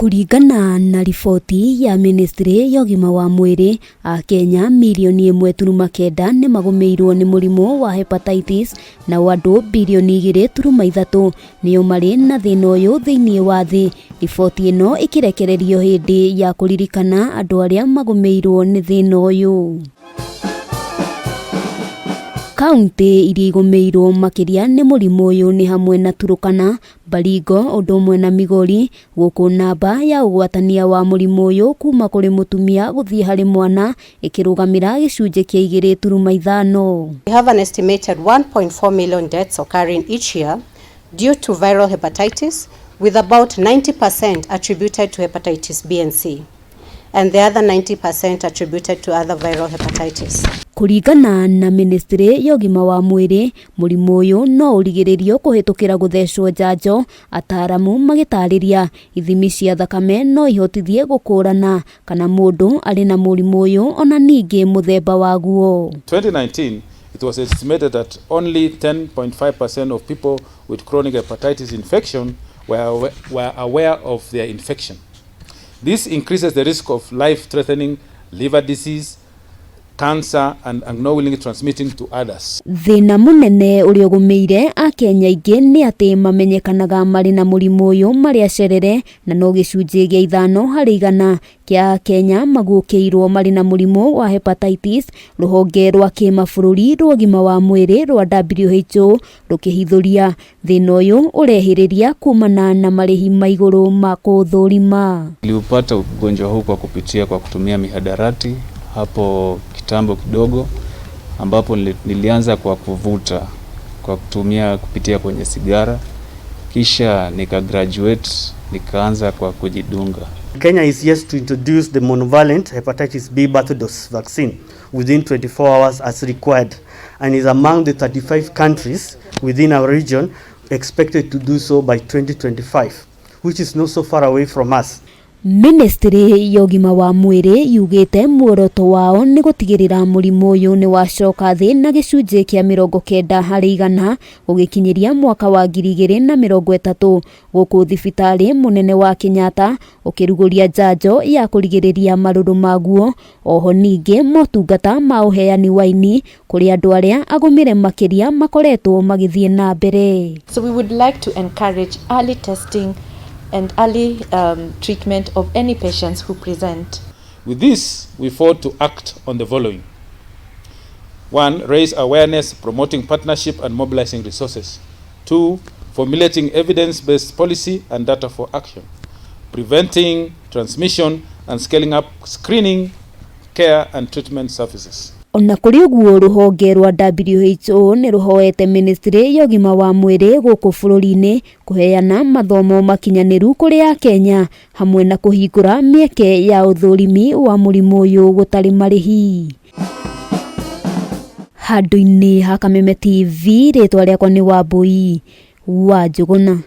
Kũringana na riboti ya ministry ya ũgima wa mwĩrĩ, Akenya mirioni 1.9 nĩ magũmĩirwo nĩ mũrimũ wa hepatitis, nao andũ birioni 2.3 nĩo marĩ na thĩna ũyũ thĩinĩ wa thĩ. Riboti ĩno ĩkĩrekererio hĩndĩ ya kũririkana andũ arĩa magũmĩirwo nĩ thĩna ũyũ. Kauntĩ iria igũmĩirwo makĩria nĩ mũrimũ ũyũ nĩ hamwe na Turkana, Baringo ũndũ ũmwe na Migori, gũkũ namba ya ũgwatania wa mũrimũ ũyũ kuma kũrĩ mũtumia gũthiĩ harĩ mwana ĩkĩrũgamĩra gĩcunjĩ kĩa 2.5. We have an estimated 1.4 million deaths occurring each year due to viral hepatitis, with about 90% attributed to hepatitis B and C, and the other 90% attributed to other viral hepatitis. Kũringana na ministry ya ũgima wa mwĩrĩ, mũrimũ ũyũ no ũrigĩrĩrio kũhĩtũkĩra gũthecwo njanjo, ataramu magĩtarĩria ithimi cia thakame no ihotithie gũkũrana kana mũndũ arĩ na mũrimũ ũyũ ona ningĩ mũthemba waguo. 2019, it was estimated that only 10.5% of people with chronic hepatitis infection were aware of their infection. This increases the risk of life-threatening liver disease, cancer, and unknowingly transmitting to others. Thĩna mũnene ũrĩa ũgũmĩire Akenya aingĩ nĩ atĩ mamenyekanaga marĩ na mũrimũ ũyũ marĩ acerere, na no gĩcunjĩ gĩa 5% kĩa Akenya maguũkĩirwo marĩ na mũrimũ wa hepatitis. Rũhonge rwa kĩmabũrũri rwa ũgima wa mwĩrĩ rwa WHO rũkĩhithũria thĩna ũyũ ũrehĩrĩria kumana na marĩhi ma igũrũ ma kũũthũrima. Niliupata ugonjwa huu kwa kupitia kwa kutumia mihadarati hapo kitambo kidogo, ambapo nilianza kwa kuvuta kwa kutumia kupitia kwenye sigara, kisha nika graduate nikaanza kwa kujidunga. Kenya is yet to introduce the monovalent hepatitis B birth dose vaccine within 24 hours as required, and is among the 35 countries within our region expected to do so by 2025, which is not so far away from us. Ministry ya ũgima wa mwĩrĩ yugĩte muoroto wao nĩ gũtigĩrĩra mũrimũ ũyũ nĩ wacoka thĩ na gĩcunjĩ kĩa 90% gũgĩkinyĩria mwaka wa 2030, gũkũ thibitarĩ mũnene wa Kenyatta ũkĩrugũria njanjo ya kũrigĩrĩria marũrũ maguo. Oho ningĩ motungata ma ũheani wa ini kũrĩ andũ arĩa agũmĩre makĩria makoretwo magĩthiĩ na mbere. So we would like to encourage early testing and early treatment of any patients who present. With this, we vowed to act on the following. 1, raise awareness, promoting partnership and mobilizing resources. 2, formulating evidence-based policy and data for action. Preventing transmission and scaling up screening, care and treatment services. Ona kũrĩ ũguo, rũhonge rwa WHO nĩ rũhoete ministry ya ũgima wa mwĩrĩ gũkũ bũrũri-inĩ kũheana mathomo makinyanĩru kũrĩ Akenya hamwe na kũhingũra mĩeke ya ũthũrimi wa mũrimũ ũyũ gũtarĩ marĩhi. Handũ-inĩ ha Kameme TV, rĩtwa rĩakwa nĩ Wambui wa Njũgũna.